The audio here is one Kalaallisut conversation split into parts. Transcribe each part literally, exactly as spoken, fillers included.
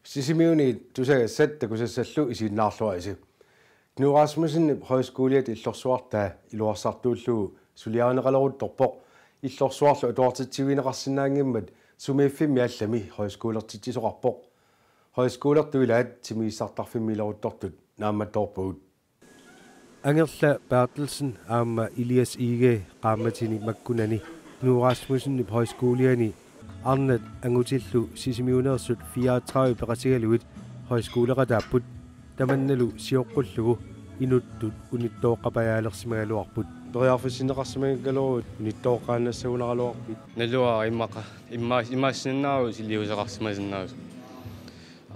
Sisimiuni tusagassat takusassallu isiginnaarluarisi. Knud Rasmussenip Højskoliata illorsuartaa iluarsartuullugu suliarineqaleruttorpoq, illorsuarlu atuartitsivigineqarsinnaanngimmat sumiiffimmi allami højskolertitsisoqarpoq. Højskolertut ilaat timigissartarfimmiileruttortut naammattoorpagut. Angerla Berthelsen aamma Elias Egede qaammatini makkunani Knud Rasmussenip Højskoliani arnat angutillu Sisimiuneersut fireogtredive peqatigalugit højskoleqataapput, tamannalu sioqqullugu inuttut unittooqqapajaalersimagaluarput. Periarfissinneqarsimanngikkaluarpugut unittooqqaannassagunaraluarput. Naluara immaqa, imma-, imaassinnaavoq iliuuseqarsimasinnaasoq.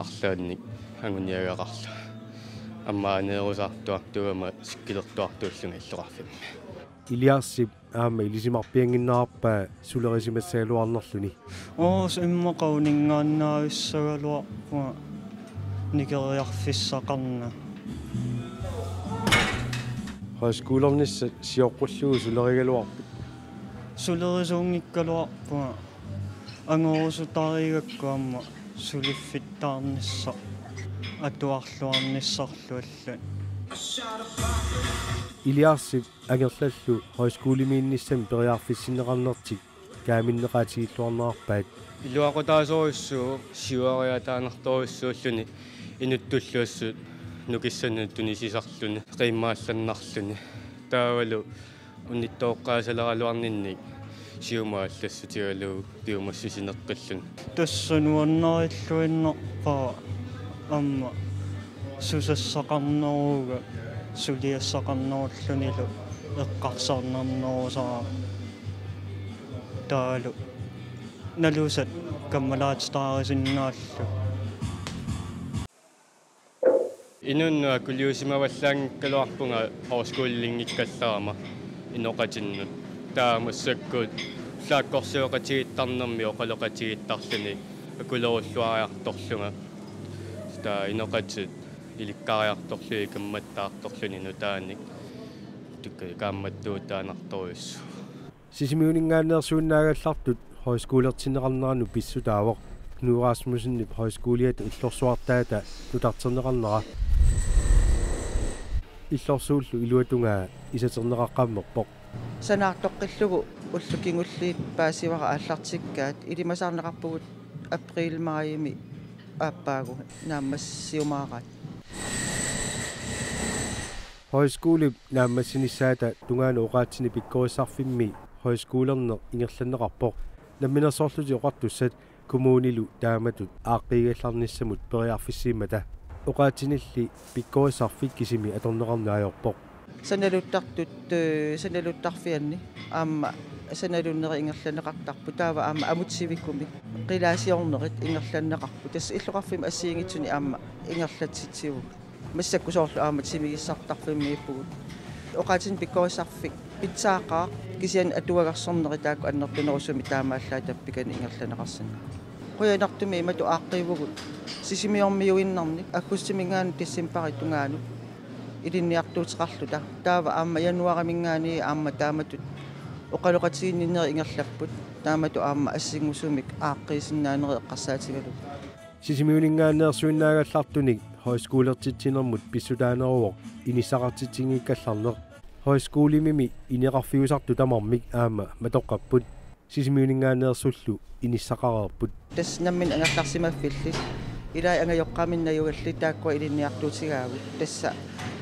Arlaannik anguniagaqarlunga. Aamma aneerusaartuartuugama sikkilertuartuullunga illoqarfimmi. Iliarsip aamma ilisimarpiannginnerarpaa sulerisimassagaluarnerluni. Oos immaqa uninngaannaavissagaluarpunga nikeriarfissaqarnanga. Højskolernissat sioqqullugu sulerigaluarpit? Sulerisuunngikkaluarpunga. Angorusutariigakku aamma suliffittaarnissaq atuarluarnissarlu allat. Iliarsip Angerlallu højskolemiinnissami periarfissinneqarnertik kaaminneqaatigilluarnerarpaat. Iluaqutaasorujussuuvoq, siuariataanartorujussuulluni, inuttullu assut nukissanut tunisisarluni, qiimmaallannarluni. Taavalu unittooqqaasaleraluarninni siumut allassutigalugu piumassusineqqilluni. Tassa nuannarilluinnarpara aamma susassaqarneruga suliassaqarnerullunilu eqqarsarnarnerusarama. Taavalu nalusat kammalaatitaarisinnaallugu. Inunnut akuliusimavallaanngikkaluarpunga højskolilinngikkallarama inoqatinnut. Taava massakkut ullaakkorsioqatigiittarnermi oqaloqatigiittarluni akulerulluariartorlunga. Taava inoqatit ilikkariartorlugit kammattaartorluni nutaanik. Tukka kaammattuutaanartorujussuuvoq. Sisimiuninngaanneersuinnaagallartut højskolertinneqarneranut pissutaavoq Knud Rasmussenip højskoliata illorsuartaata nutarterneqarnera. Illorsuullu iluatungaa isaterneqaqqammerpoq. Sanaartoqqillugu ullut kingulliit paasivara aallartikkaat, ilimasaarneqarpugut april-majimi aappaagu naammassiumaaraat. Højskolip naammassinissaata tungaanut oqaatsini pikkorissarfimmi højskolerneq ingerlanneqarpoq. Namminersorlutik Oqartussat kommunilu taamatut aaqqiigallarnissamut periarfissiimmata. Oqaatsinilli pikkorissarfik kisimi atorneqarneq ajorpoq. Sanaluttartut, eh, sanaluttarfianni aamma sanalunneri ingerlanneqartarput, taava aamma amutsivikkumi qilaasiornerit ingerlanneqarput. Tassa illoqarfimmi assigiinngitsuni aamma ingerlatsitsivugut. Massakkut soorlu aamma timigissartarfimmiippugut. Oqaatsinik pikkorissarfik pitsaaqaaq, kisianni atuagarsornerit taakku annertunerusumik taamaallaat tappikani ingerlanneqarsinnaavoq. Qujanartumik imatut aaqqiivugut sisimiormiuinnarnik aggustiminngaanniit decembarip tungaanut ilinniartuuteqarluta. Taava aamma januaariminngaanniit aamma taamatut oqaloqatiginninnerit ingerlapput. Taamatut aamma assinngusumik aaqqiisinnaanerit eqqarsaatigalugit. Sisimiuninngaanneersuinnaagallartunik højskolertitsinermut pissutaaneruvoq inissaqartitsinngikkallarneq. Højskolimimi ineqarfiusartut tamarmik aamma matoqqapput. Sisimiuninngaanneersullu inissaqareerput. Tassa nammineq angerlarsimaffillit ilai angajoqqaaminnaagallit taakkua ilinniartuutigaagut. Tassa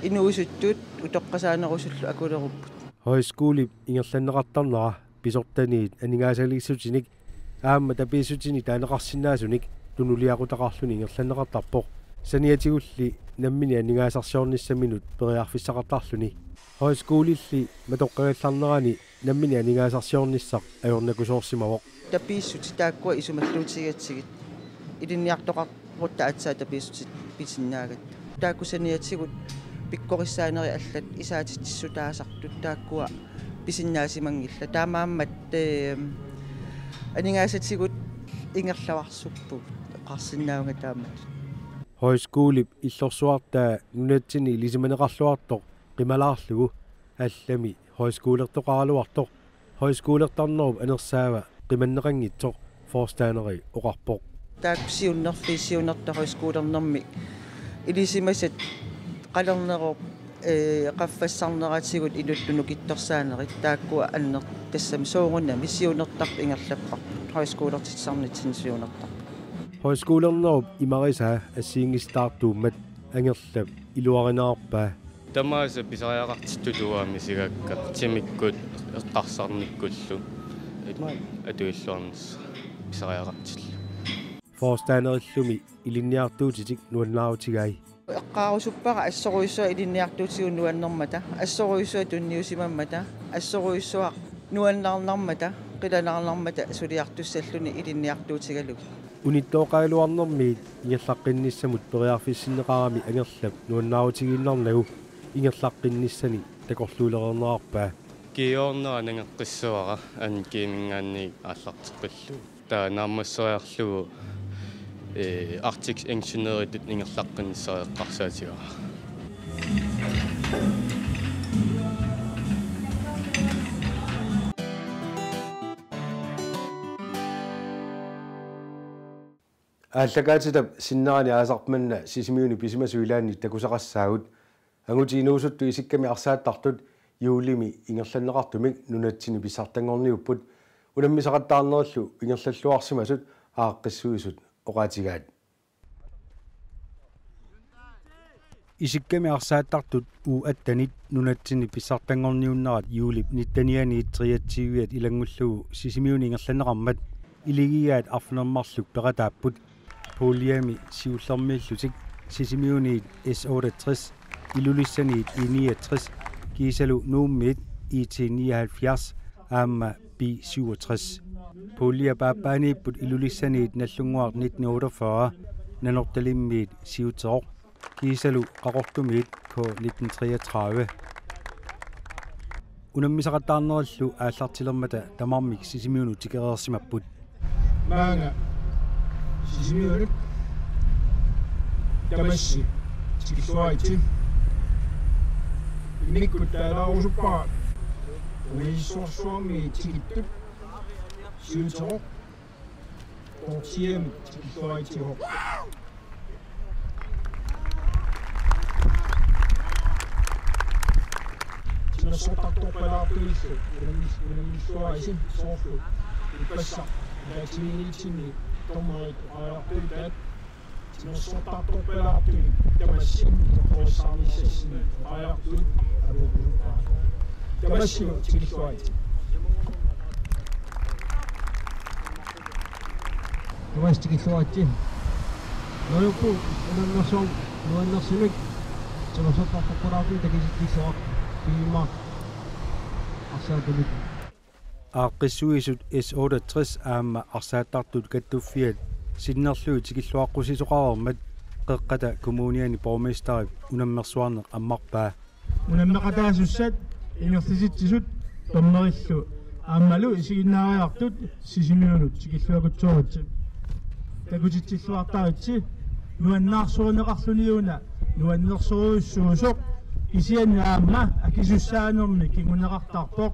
inuusuttut utoqqasaanerusullu akulerupput. Højskolip ingerlanneqartarnera pisortaniit aningaasaliissutinik aamma tapiissutinik taaneqarsinnaasunik tunuliaqutaqarluni ingerlanneqartarpoq. Saniatigulli nammineq aningaasarsiornissaminut periarfissaqartarluni. Højskolilli matoqqagallarnerani nammineq aningaasarsiornissaq ajornakusoorsimavoq. Tapiissutit taakkua isumalluutigigatsigit ilinniartoqarutta aatsaat tapiissutit pisinnaagatta. Taakku saniatigut pikkorissaanerit allat isaatitsissutaasartut taakkua pisinnaasimanngillat. Taamaammat, eh, aningaasatigut ingerlavarsuppugut, oqarsinnaavunga taamatut. Højskolip illorsuartaa nunatsinni ilisimaneqarluartoq qimalaarlugu allami højskolertoqaraluartoq højskolertarnerup anersaava qimanneqanngitsoq forstanderi oqarpoq. Taakku siunnerfiit siunertaq højskolernermi ilisimasat qalernerup, ee, qaffassarneratigut inuttut nukittorsaanerit taakkua anner-, tassami soorunami siunertarput ingerlapparput, højskolertitsisarnitsinni siunertarput. Højskolernerup imarisaa assigiinngisitaartuummat Angerlap iluarinerarpaa. Tamaasa pisariaqartittut uanga misigakka timikkut eqqarsarnikkullu. Atuilluarnissaq pisariaqartillugu. Forstanderillumi ilinniartuutitik nuannaarutigai. Eqqaarusuppara assorujussuaq ilinniartuutigut nuannermata, assorujussuaq tunniusimammata, assorujussuaq nuannaarnarmata, qilanaarnarmata suliartussalluni ilinniartuutigalugit. Unittooqaraluarnermiit ingerlaqqinnissamut periarfissinneqarami Angerlap nuannaarutigiinnarnagu ingerlaqqinnissani takorluulereernerarpaa. G-ornera nangeqqissavara anden G-minngaanniit aallarteqqillugu. Taava naammasseriarlugu, ee, Arctic Engineeritut ingerlaqqinnissara eqqarsaatigivara. Aallakaatitap sinnerani aasaq manna Sisimiuni pisimasut ilaanni takusaqassaagut. Angutit inuusuttut Isikkami arsaattartut juulimi ingerlanneqartumik nunatsinni pissartanngorniupput, unammisaqattaarnerillu ingerlalluarsimasut aaqqissuisut oqaatigaat. Isikkami arsaattartut U attenit nunatsinni pissartanngorniunnerat juulip nittenianiit treogtyviat ilanngullugu Sisimiuni ingerlanneqarmat iligigaat arfineq-marluk peqataapput. Puljemi siullermiillutik Sisimiuniit S otteogtres, Ilulissaniit I niogtres, kiisalu Nuummiit I T nioghalvfjerds aamma B syvogtres. Puljep aappaaniipput Ilulissaniit Nagdlunguaq nitten otteogfyrre, Nanortalimmiit Siuteroq, kiisalu Qaqortumiit K nitten treogtredive. Unammisaqattaarnerillu aallartilermata tamarmik Sisimiunut tikereersimapput. Maanga Sisimiunut tamassi tikilluaritsi. Immikkut taalaarusuppara uisorsuarmi tikittut Siuteroq Portiamik tikilluaritsivoq. Timersortartorpalaartullu unammis-, unammilluarisi soorlu ippassaq ataatsimiinngitsinni dommerit oqariartuutaat. Timersortartorpalaartullu tamassi toqqorissaarnissassinni oqariartuut apuupput. Tamassi tikilluaritsi. Tamassi tikilluaritsi. Neriuppunga unammersuarmi nuannersumik timersortartorpalaartumik takutitsilluarpoq. Piimaa arsaattumik. Aaqqissuisut S otteogtres aamma arsaattartut kattuffiat sinnerlugit tikilluaqqusisoqareermat Qeqqata Kommuniani borgmesterip unammersuarneq ammarpaa. Unammeqataasussat ingerlatitsisut dommerillu aammalu isiginnaariartut Sisimiunut tikilluakutsooritsi. Takutitsilluartaritsi nuannaarsorneqarluni una nuannersorujussuusoq, kisianni aamma akisussaanermik kinguneqartarpoq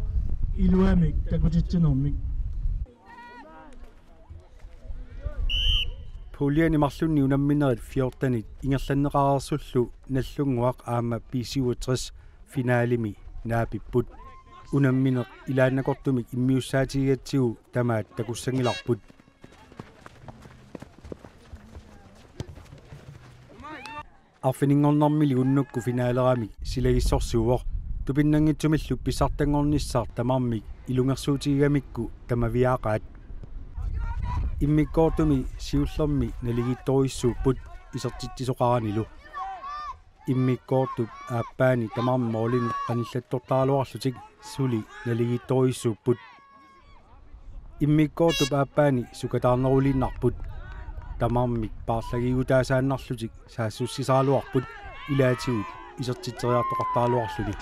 iluamik takutitsinermik. Puljeni marlunni unamminerit fjortenit ingerlanneqareersullu Nagdlunguaq aamma B syvogtres finalemi naapipput. Unammineq ilaannakortumik immiussaatigigatsigu tamaat takussanngilarput. Arfininngornermili unnukkut finaleramik silagissorsuuvoq. Tupinnanngitsumillu pissartanngornissaq tamarmik ilungersuutigigamikku tamaviaaqaat. Immikkoortumi siullermi naligiittorujussuupput isertitsisoqaranilu. Immikkoortup aappaani tamarmik målinik qanillattortaraluarlutik suli naligiittorujussuupput. Immikkoortup aappaani sukataarneruliinnarput. Tamarmik paarlagiigutaasaannarlutik saassussisaraluarput ilaatigut isertitseriartoqartaraluarluni.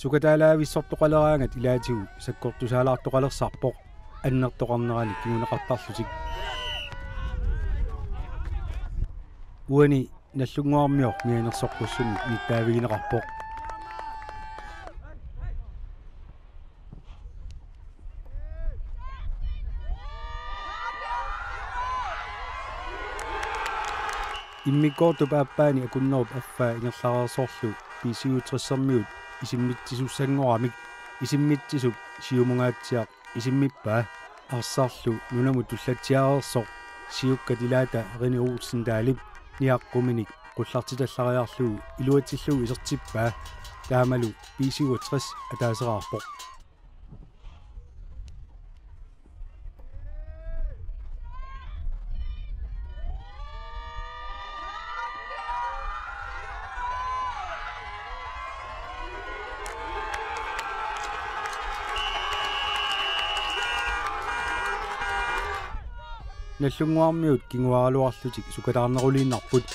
Sukataalaavissortoqaleraangat ilaatigut sakkortusaalaartoqalersarpoq annertoqarnerani kinguneqartarlutik. Uani Nagdlúnguarmioq mianersoqqussummik nittaavigineqarpoq. Immikkoortup aappaani akunnerup affaa ingerlareersorlu B syvogtressermiut isimmitsisussanngormata isimmitsisup siumungaatsiaq isimmippaa arsarlu nunamut tullatsiareersoq siukkat ilaata René Olsendalip niaqquminik qullartitallariarlugu iluatsillugu isertippaa. Taamalu B syvogtres ataaseraarpoq. Nagdlúnguarmiut kinguaaraluarlutik sukataarneruliinnarput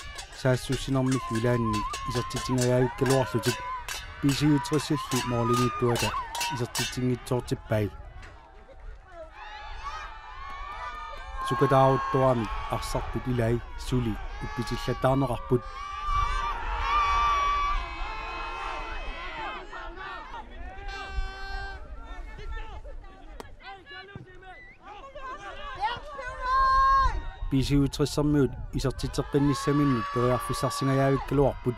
saassussinermillu ilaanni isertitsingajaavikkaluarlutik. B syvogtresilli målimiittuata isertitsinngitsoortippai. Sukataaruttoramik arsartut ilai suli uppitillattaarneqarput. B syvogtressermiut isertitseqqinnissaminnut periarfissarsingajaavikkaluarput.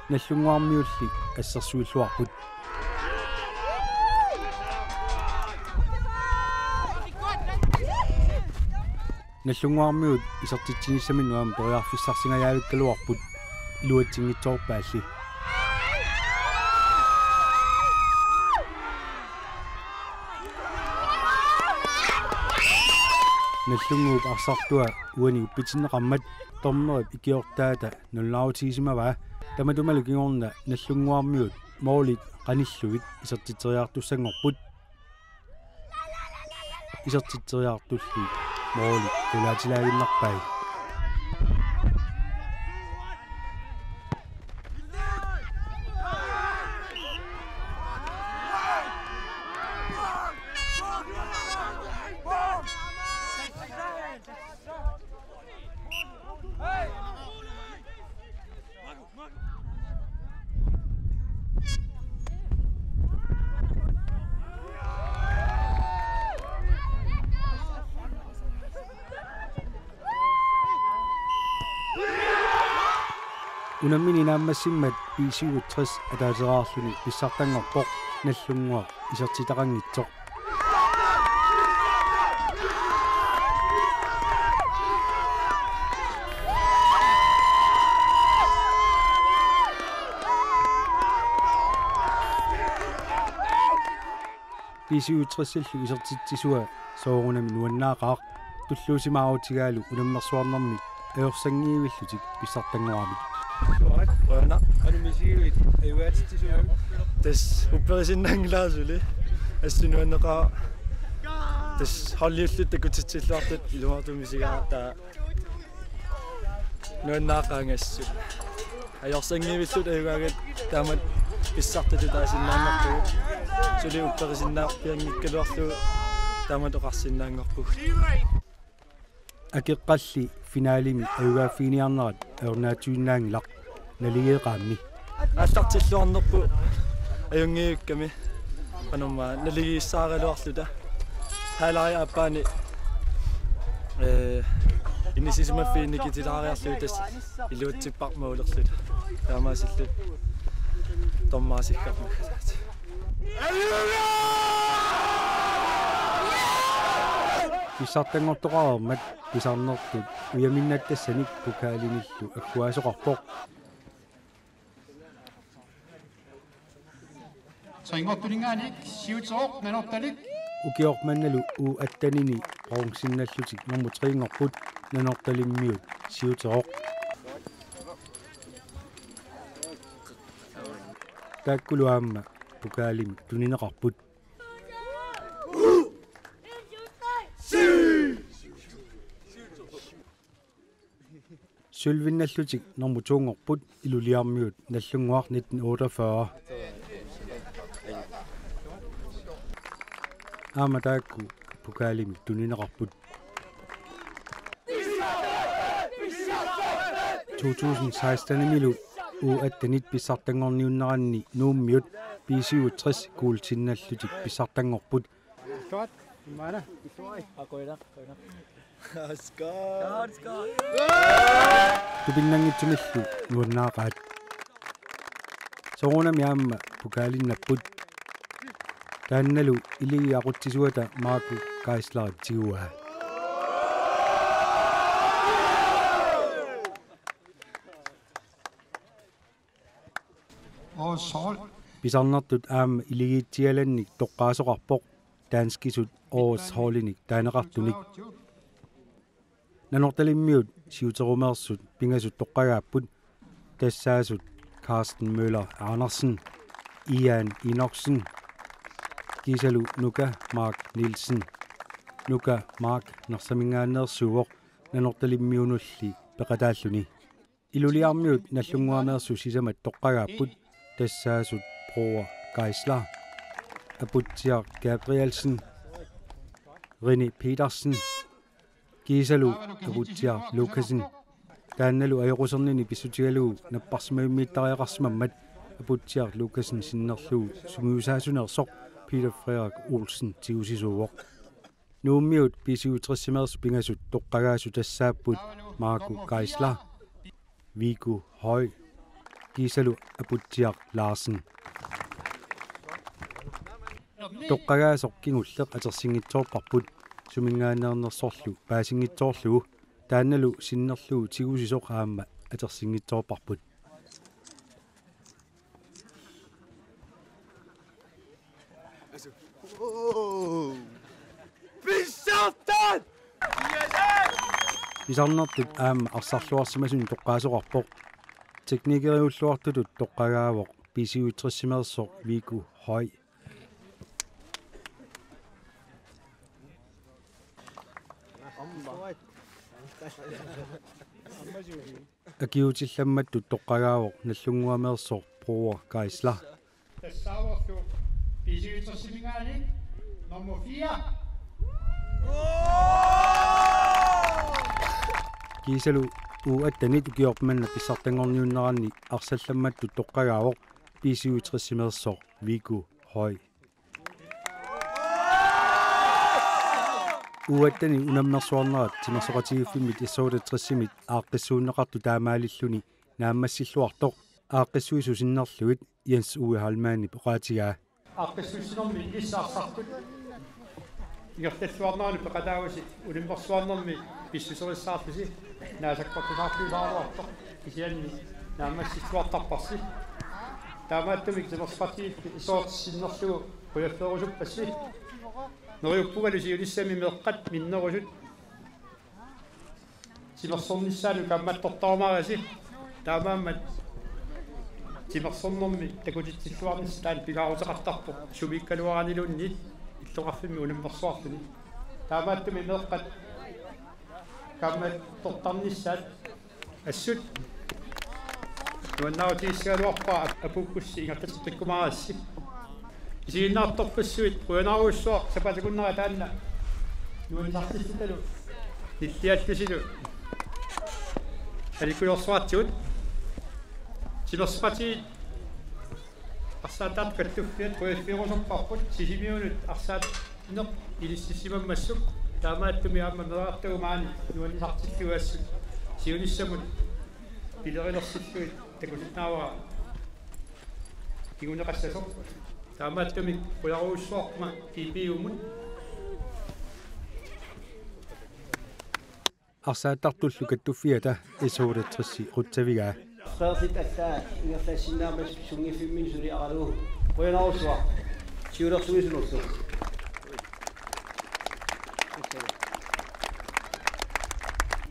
Nagdlúnguarmiulli assersuilluarput. Nagdlúnguarmiut isertitsinissaminnut aamma periarfissarsingajaavikkaluarput iluatsinngitsoorpaalli. Nagdlúnguup arsartua uani uppitinneqarmat dommerip ikiortaata nul-naarutigisimagaa. Tamatumalu kingorna Nagdlúnguarmiut målit qanillugit isertitseriartussanngorput. Isertitseriartulli målit qulaatilaaginnarpai. Unammini naammassimmat B syvogtres ataaseraarluni pissartanngorpoq Nagdlúnguaq isertitaqanngitsoq. B syvogtresillu isertitsisua soorunami nuannaaqaaq, tulluusimaarutigaalu unammersuarnermi ajorsangiivillutik pissartanngoramik. Qujanaq, qanoq misigivit ajugaatitsisugut? Tassa upperisinnaanngilara suli. Assut nuanneqaaq. Tassa holdiulluta takutitsilluartut ilumoortumik misigaartaa. Nuannaaqaanga assut. Ajorsangiivilluta ajugaagatta taamatut pissartutut taasinnaanngorpugut. Suli upperisinnaarpianngikkaluarlugu taamatut oqarsinnaanngorpugut. Akeqqalli finalemi ajugaaffiginiarnerat ajornaatsuinnaanngilaq naligeeqqaammi. Aallartilluarnerput ajunngivikkami. Qanormaa naligiissaaraluarluta. Halvleg aappaani, eh, inissisimaffiit nikitilaariarlugu tassa iluatsipparput målerluta. Taamaasilluta dommerip sikkarnermi. pissartanngortoqareermat pisarnertut ujaminnattassani pokalinillu agguaasoqarpoq. Trinngortulinngaanniit siuteroq Nanortalik. Ukioq mannalu U attenini bronzennallutik nummer trinngorput Nanortalimmiut siuteroq. Taakkulu aamma pokalimik tunineqarput. Sølvinnallutik nummer to-nngorput Ilulissarmiut Nagdlunguaq nitten otteogfyrre. Aamma taakku pokalimik tunineqarput. To tusind seksten-imilu U attenit pissartanngorniunneranni Nuummiut B syvogtres guldinnallutik pissartanngorput. Tupinnanngitsumillu nuannaaqaat. Soorunami aamma pokalinnapput. Taannalu iligi aqutsisuata Marco Geisler tiguaa. Pisarnertut aamma iligiitsialannik toqqaasoqarpoq danskisut Årets Holdinik taaneqartunik. Nanortalimmiut siuterumeersut pingasut toqqagaapput, tassaasut Carsten Møller Andersen, Ian Enoksen, kiisalu Nuka Mark Nielsen. Nuka Mark Narsaminngaanneersuuvoq Nanortalimmiunulli peqataalluni. Ilulissarmiut Nagdlunguameersut sisamat toqqagaapput, tassaasut Bror Geisler, Aputsiaq Gabrielsen, René Petersen, kiisalu Aputsiaq Lukassen. Taannalu ajoqusernini pissutigalugu napparsimavimmiittariaqarsimammat Aputsiaq Lukassen sinnerlugu sungiusaasuneersoq Peter Frederik Olsen tigusisuuvoq. Nuummiut B syvogtres-imeersut pingasut toqqagaasut tassaapput Marco Geisler, Viggo Høy, kiisalu Aputsiaq Larsen. Toqqagaasoq kingulleq atersinngitsoorparput, suminngaanneernersorlu paasinngitsoorlugu, taannalu sinnerlugu tigusisoq aamma atersinngitsoorparput. Pissartat! Pisarnertut aamma arsarluarsimasunik toqqaasoqarpoq. Teknikeriulluartutut toqqagaavoq B syvogtres-imeersoq Viggo Høy. Akiuutillammattut toqqagaavoq Nagdlunguameersoq Bror Geisler. Tassaavorlu B syvogtres-iminngaanniit nummer fire. Kiisalu U attenit ukioq manna pissartanngorniunneranni arsallammattut toqqagaavoq B syvogtres-imeersoq Viggo Høy. U attenit unammersuarnerat timersoqatigiiffimmit S otteogtres-imit aaqqissuunneqartoq taamaalilluni naammassilluartoq aaqqissuisut sinnerlugit Jens Uwe Heilmannip oqaatigaa. Aaqqissuussinermi ilissi arsartut ingerlalluarnerani peqataavusi unammersuarnermi pissuserissaarlusi naasakkortusaarluinnarluartoq kisianni naammassilluartarparsi. Taamaattumik timersoqatigiiffik S otteogtres sinnerlugu qujaffigerusuppassi. Neriuppungalu siunissami meeqqat minnerusut timersornissaanut kaammattortarumaarisi, taamaammat timersornermi takutitsilluarnissaq taanna pingaaruteqartarpoq sumiikkaluaraniluunniit illoqarfimmi unammersuarluni. Taamaattumik meeqqat kaammattortarnissaat assut nuannaarutigissagaluarpara, apuukkussi ingerlateqqikkumaarassi. Isiginnaartorpassuit qujanarujussuaq sapaatip akunnera taanna nuannisartillutalu nilliallusilu aliikkujoorsuartigut. Timersoqatigiit arsaataat kattuffiat qujaffigerusorparput Sisimiunut arsaanneq ilissimammassuk, taamaattumik aamma meerartagut maani nuannisartillugu assut siunissamut pilerilersillugit takusinnaavara kinguneqassasoq. Taamaattumik qujanarujussuarpara G B-mut. arsaattartullu kattuffiata S otteogtres qutsavigaa. Qeertit allaat ingerlassinnaammat sunngiffimmin suliaralugu. Qujanarsuaq. Siulersuisunerlu.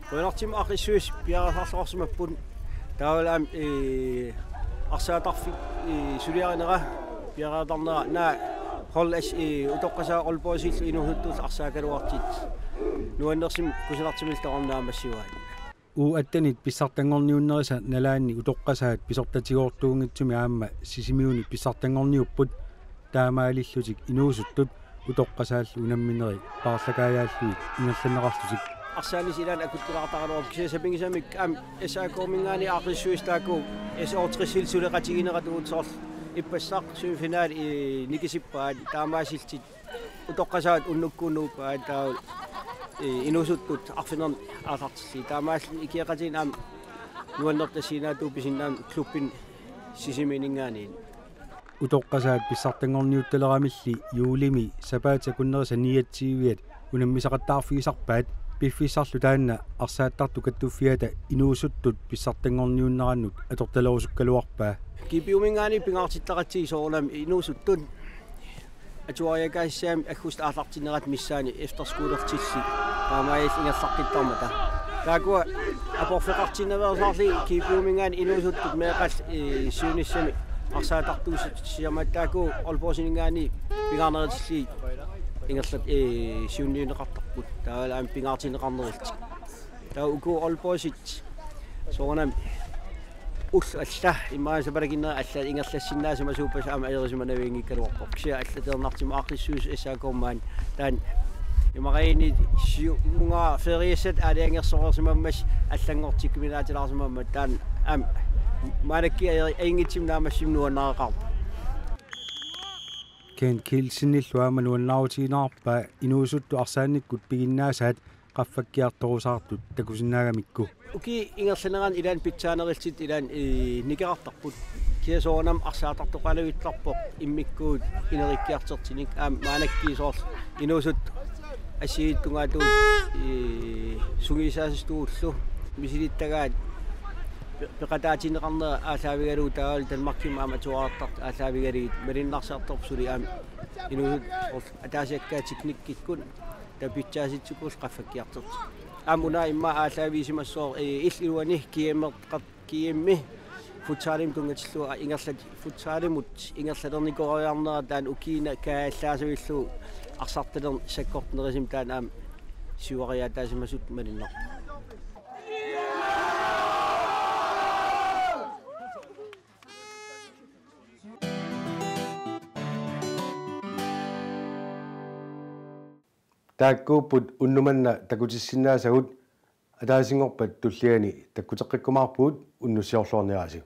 Qujanartumik aaqqissuisut piareersarluarsimapput. Taavalu aamma, ee, arsaattarfik, ee, suliarinera piareertarnera, naak hold as, ee, utoqqasaat Aalborgillu inuusuttullu arsaakkaluartut. Nuannersumik kusanartumillu toqqarneq naammassivaat. U attenit pissartanngorniunnerisa nalaanni utoqqasaat pisortatigoortuunngitsumik aamma Sisimiuni pissartanngorniupput, taamaalillutik inuusuttut utoqqasaallu unamminerit paarlakajaallugit ingerlanneqarlutik. Arsaannisut ilaanni akuttulaartaraluarpoq, kisianni sapinngisamik aamma S A K-minngaanniit aaqqissuisut taakku S otteogtres suleqatiginerat uutsoorlu ippassaq semifinali, ee, nikisippaat, taamaasillutik utoqqasaat unnukkuunnguuppaat, taava, ee, inuusuttut arfineq-marlunnik aallartillugit. Taamaalilluni ikioqatigiinni aamma nuannertut assigiinnaatsuupput sinnaamik klubbini Sisimiuninngaanniit. Utoqqasaat pissartanngorniuttaleramilli juulimi sapaatip akunnerisa niogtyviat unammisaqattaarfigisarpaat, piffissarlu taanna arsaattartut kattuffiata inuusuttut pissartanngorniunnerannut atortalerusukkaluarpaa. G B U-minngaanniit pingaartitaqatsigu soorunami inuusuttut atuariakkaassaammik aggustip aallartinnerata missaani efterskolertillit taamaalillutik ingerlaqqittarmata. Taakkua aporfeqartinnaveersaarlugit G B U-minngaanniit inuusuttut meeqqallu, ee, siunissami arsaattartuussisarmata, taakku Aalborgiminngaanniit pingaarnerutillugit ingerlat-, ee, siunniunneqartarput. Taavalu aamma pingaartinneqarnerullutik. Taava uku Aalborgit soorunami ullut alla, immaqa sapalakinnerit allat ingerlassinnaasimasut, suuppas aamma ajorusimanavianngikkaluarpoq. Kisianni allateerartumik aaqqissuisut S A K-minngaanniit taanna imariini siumunnga feriassat aalajangersorsimammat allanngortikkuminaatilaarsimammat taanna aamma maannakkut ajor-, ajunngitsumik naammassivimmi nuannareqaarpoq. Kent Kielsenillu aamma nuannaarutigineqarpaa inuusuttut arsaannikkut piginnaasaat qaffakkiartorusaartut takusinnaagamikku. Ukiup ingerlanerani ilaanni pitsaanerullutik ilaanni, ee, nikerartarput. Kisianni soorunami arsaattartoqaluartarpoq immikkut inerikkiartortinik, aamma maannakkut soorlu inuusuttut assigiinngitsut tungaatigut, ee, sungiusaasaatut misilittagaat pe-, peqataatinneqarnerat aallaavigalugu, taavalu Danmarkimi aamma atuartartut aallaavigalugit malinnaarsiartorpoq suli aamma inuusuttut ataasiakkaat teknikkikkut taava pitsaasutsikkullu qaffakkiartortut. Aamma una immaqa aallaavigisimassooq, ee, illit iluanni G M-eqat-, G M-i futsalimut tunngatillugu ingerlat-, futsalimut ingerlalernikuugaluarnera taanna ukiuna kaajallaassavillugu arsartalerneq sakkortunerusumik taanna aamma siuariaataasimasutut malunnarpoq. Taakkuupput unnuk manna takutissinnaasagut, ataasinngorpat tulliani takkuteqqikkumaarpugut, unnussiorluarniarisi.